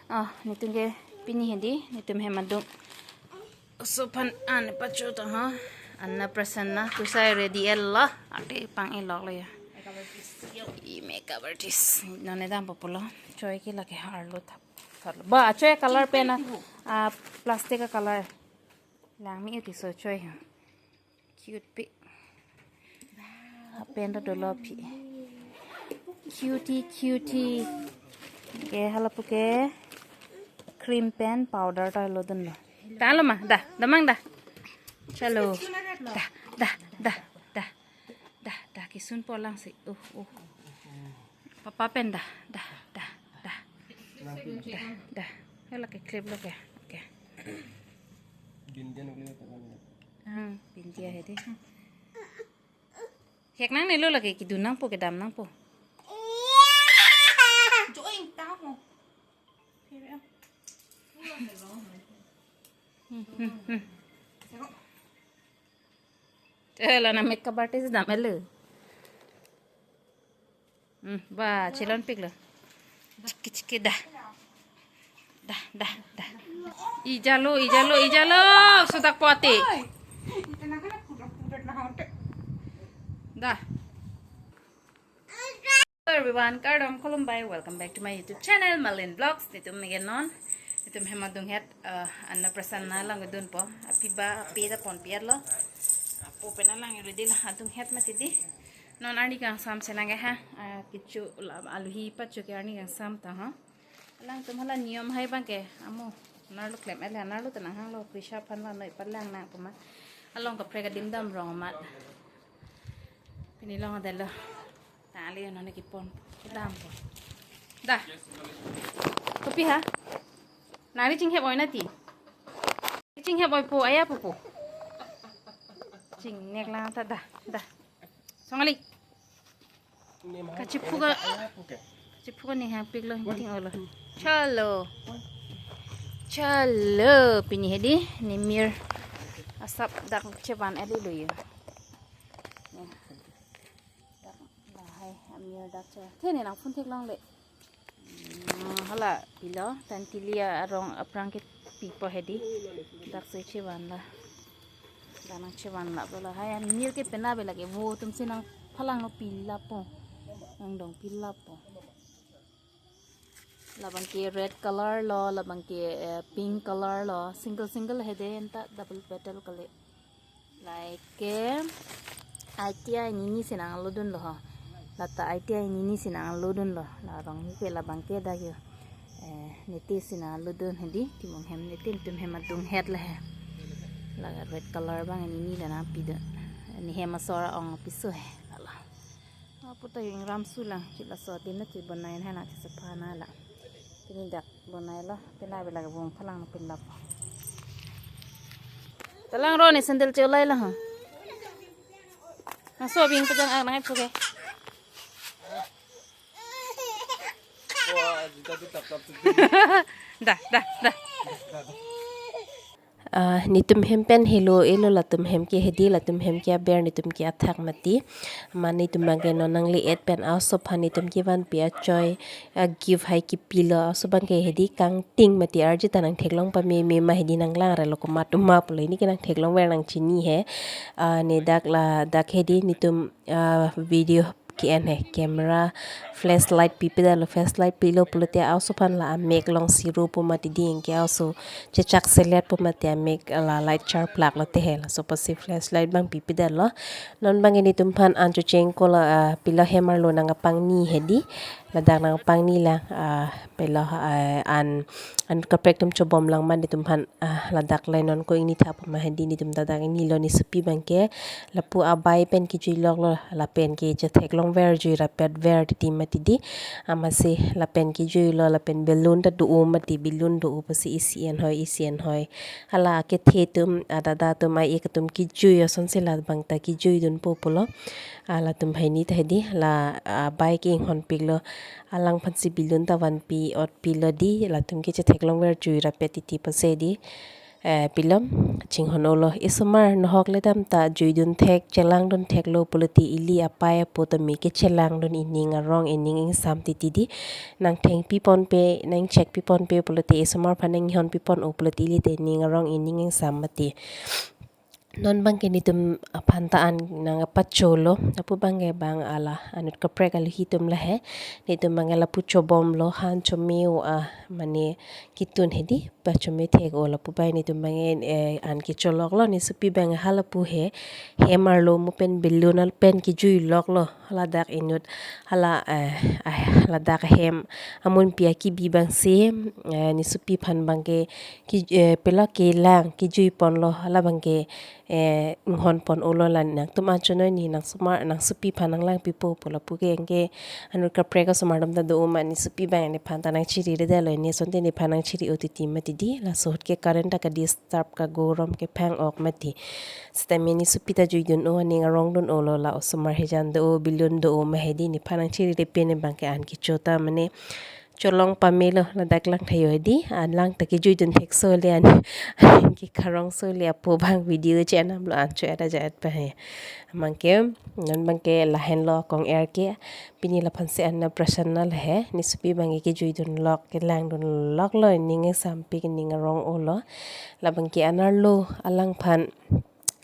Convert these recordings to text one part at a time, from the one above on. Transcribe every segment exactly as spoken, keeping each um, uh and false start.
Oh, netum ke pini hedi, netum hem adung. Sophan an pacho ta ha. Anna Prasanna, tusai ready el lo. Ate pang-e lok lo ya. I makeup artist. Non ne dampo pulo. Choi ke lake harlo thap. Thap lo. Ba, choi color pen na. Ah, plastic a color. Langme uti so choi ha. Cute pi. Pen ta dolo pi. Cutie, cutie. Ke hala pu ke cream pen powder ta lo dun lo. Ta lo ma, da, damang da. Chalo. Da, da, da, da. Da, da, kisun po lang si. Uh, uh. Papa pen da, da, da, da. Da, da. Hala ke clip lo ke. Okay. Hmm, bindia hedi. Hek nangne lo lake kidun nangpo kedam nangpo. Join tamo. Hmm, hmm, hmm. Chalo na makeup artist dam elo. Hmm, ba, chelon pik lo. Chiki chiki da. Da, da, da. Ijalo, ijalo, ijalo. Sudak pote. Da. Hello everyone, kardom, khulumbai, welcome back to my YouTube channel, Malin Vlogs. Netum megen non. Netum hem adung het, uh, Anna Prasanna lang dunpo. Api ba, api ta ponpi lo. Apo pen lang ready lo, adung het mati di. Non arni kangsam senang ke ha. Ah, kecho la aluhi pacho ke arni kangsam ta ha. Alangtum hala niyom hai bang ke amo. Nerlo klem ele nerlo tenang hanglo, Krisha aphan lo noi palang nang puma. Along kaprek adim dam rong amat. Pini long adalo. Tali non kipon. Kedampo. Da. Kopi ha? Nari chinghep oi nati. Chinghep oi po, aya po po. Chingnek lang ta da, da. Songali. Kachiphu ka, kachiphu ka ni hang pik lo, hinting olo. Chalo. Chalo, pini hedi, nimir asap dak cheban eli lo yo. Dak lahai, amir dak che. Thene nang phun thek longle. Hmm, hala pilo, tan tili arong aphrang ke pipo hedi. Dak si chevan la. Dak nang chevan la bola. Hai, amir ke pena be lake vo atum si nang phalang lo pilapo. Nang dong pilapo. Labang ke red color lo, labang ke, eh, pink color lo. Single single hedi anta double petal kali. Like ke, I T I nini si nang lo dun lo ho. Lata I T I nini si nang lo dun lo. La rong ke labang ke dak yo. Eh, niti si nang lo dun hedi. Timung hem niti, netum hem adung het le he. La red color bang nini la nang pi dun. Ne hem asor ong piso he. La la. Apo ta yung ram sulang, chila so din na chi bonai na na chi sapha na la. Pini dak bonai lo, pina bela bung phalang na pin lap. Talang ro ni sandal cholai la ha. Na so bing pejang ang na hai puke. Da, da, da. Ah, netum hem pen helo elo, latum hem ke hedi, latum hem ke aber, netum ke athak mati. Mane netum bang ke non nangle-et pen aso aphan netum kevanpi achoi, a gift hai kepilo, aso bang ke hedi kangting mati, arje ta nang theklong pameme ma hedi nang lang relo komat ma pulo, ne ke nang theklong ver nang chini he. Ah, ne dak la dak hedi netum, ah, video ke-en he, camera, flashlight pipe dalo, flashlight pilo pulote aso aphan la amek long siro pu mati ding ke aso chechak selet pu mati amek la light charplak lote he, laso apotsi flashlight bang pipe dalo. Non bang netum aphan ancho chengko la, ah, pilo hem arlo nang apangni hedi, ladak nang apangni la, ah, pilo, ah, an, an kaprek atum chobom lang ma netum aphan ah, ladak le non ko ingni thap ma hedi, netum ta dak ingnilo, ne sopi bang ke lapu abai pen kejui lok lo, lapen ke chetheklong ver jui rapet ver titi mati di. Amatsi lapen kejui lo, lapen balloon ta do-o mati, balloon do-o pusi isi enhoi, isi enhoi. Hala akethe atum, adada atum, a-ik atum kejui asonsi labang ta kejui dunpo pulo. Ah, latum hai ne ta hedi, la, ah, abai ke inghon piklo. Alang aphansi balloon ta vanpi ot pilo di, latum ke chetheklong ver jui rapet titi pase di. Eh, pilo, chinghon-olo, isomar nohok ledam ta juidun thek, chelangdun theklo pulote ili apei apo tame kechelangdun ining arong ining ingsam titi di. Nangthengpi ponpe, nangcheckpi ponpe pulote isomar aphan nanghonpi pon-o pulote ili ta ining arong ining ingsam mati. Non abangke netum aphan ta an nangpacholo, lapu abangke bang ala anut kaprek aluhi atum lahei, netum abangke lapu chobomlo, han chome-o a, mane kitun hedi, pachome thek-o, lapu abang netum abangke, eh, an kecholoklo, ne sopi abang halapu he, hem arlo mo pen balloon al pen kejuiloklo, ladak inut, hala, eh, ah, ladak hem amunpi akibi abangsi, eh, ne sopi aphan abangke, ki, eh, pela kelang, kejui ponlo, hala abangke, eh, inghon pon-olo la nangtum anchonoi ni nangsomar, nangsopi aphan nanglangpipo pu lapu ke anke anut kaprek asomar atum ta do-o ma ne sopi abang nephan ta nangchiri-redetlo, ne asonte nephan nangchiri-o titi mati di, laso ahut ke current ta kadisturb kagorom kephang-ok mati. Sitame ne sopi ta juidun-o, aning arongdun-olo, la osomar hejan do-o, balloon do-o ma hedi, nephan nangchiri-re pen abangke an kecho ta mane cholong pamelo, ladak langtha-o hedi, an lang ta kejuidun thekso le an, an kekarongso le apo abang video che-en damlo, an cho-et ajat pa he. Abangke, non abangke lahenlo akong-er ke, pini laphansi Annaprasana lahei, ne sopi abangke kejuidunlok, kelangdunloklo, ining ingsampi, ining arong-olo, la abangke an arlo alangphan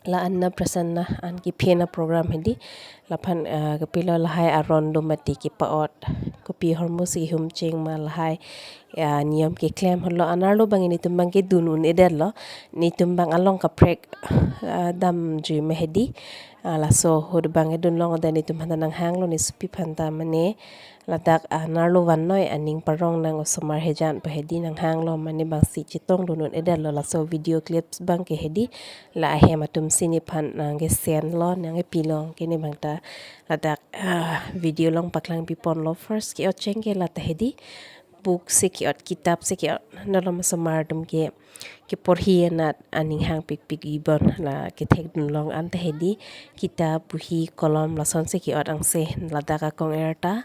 la Annaprasana an kephin aprogram hedi, laphan, ah, kepilo lahei aron do mati kepa-ot, kopi ahormusi hum cheng ma lahei, ah, niyom keklem holo, an arlo abang netum abangke dun un-edetlo, netum abang along kaprek, ah, damjui ma hedi, ah, laso ahut abangke dunlong-edet, netum aphan ta nanghanglo, ne sopi aphan ta mane, ladak an arlo vannoi aning parong nang osomar hejan pa hedi, nanghanglo, mane bangsi chetongdun un-edetlo, laso video clips abangke hedi, la ahem atumsi nephan nangkesenlo, nangkepilo, ke ne abang ta ladak, ah, video along paklangpi ponlo, first ke-ot cheng ke lata hedi, book si ke-ot, kitap si ke-ot, nalom osomar atum ke, keporhi anat aning hangpikpik ibon, la kethekdunlong an ta hedi, kitap, buhi, kolom, lasonsi ke-ot angse, ladak akong-er ta,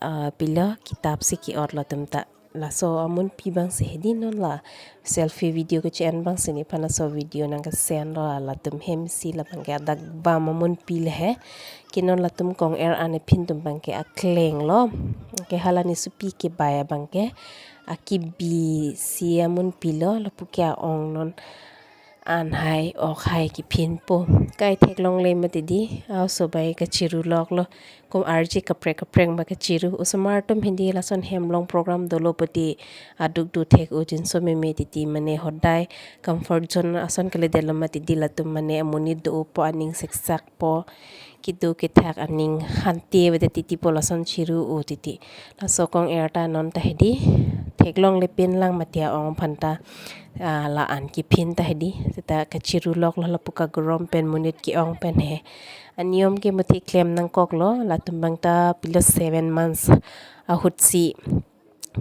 ah, pilo, kitap si ke-ot latum ta. Laso amunpi abangsi hedi, non la selfie video keche-en abangsi nephan laso video nangkesenlo, latum hemsi la abangke adak bam amunpi lahei, ke non latum kong-er an ephin atum abangke aklenglo, ke hala ne sopi kebai abangke, akibisi amunpilo, lapu ke a-ong non an hai ok hai kephinpo. Kai theklongle mati di, a-oso abang kachiruloklo. Kum arje kaprek kaprek ma kachiru. Osomar atum hedi lason hem along program dolo pulote aduk do thek-o jinso meme titi, mane hodai comfort zone ason kaledetlo mati di, latum mane amonit do-opo, aning seksakpo, kedo kethak aning hante avedet titi pu lason chiru-o titi. Laso kong-er ta non ta hedi, theklongle pinlang mati a-ong aphan ta, ah, la an kephin ta hedi, seta kachiruloklo, lapu kagorom pen monit ke-ong pen he. Aniyom ke mati klem nangkoklo, latum abang ta pilo seven months ahutsi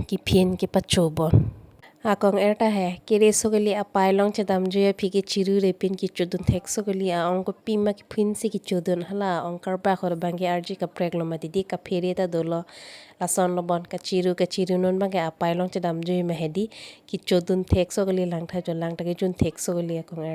kephin kepachobom. Akong-er ta he, kere so kali, apei along chedamjui aphi kechiru-re pen kechodun thekso kali, a-ong kopima kephinsi kechodun, hala ong karbak ahut abangke arje kapreklo mati di, kaphere ta dolo, lasonlo bon, kachiru kachiru, non abangke apei along chedamjui ma hedi, kechodun thekso kali, langtha jo langtha kejun thekso kali akong-er.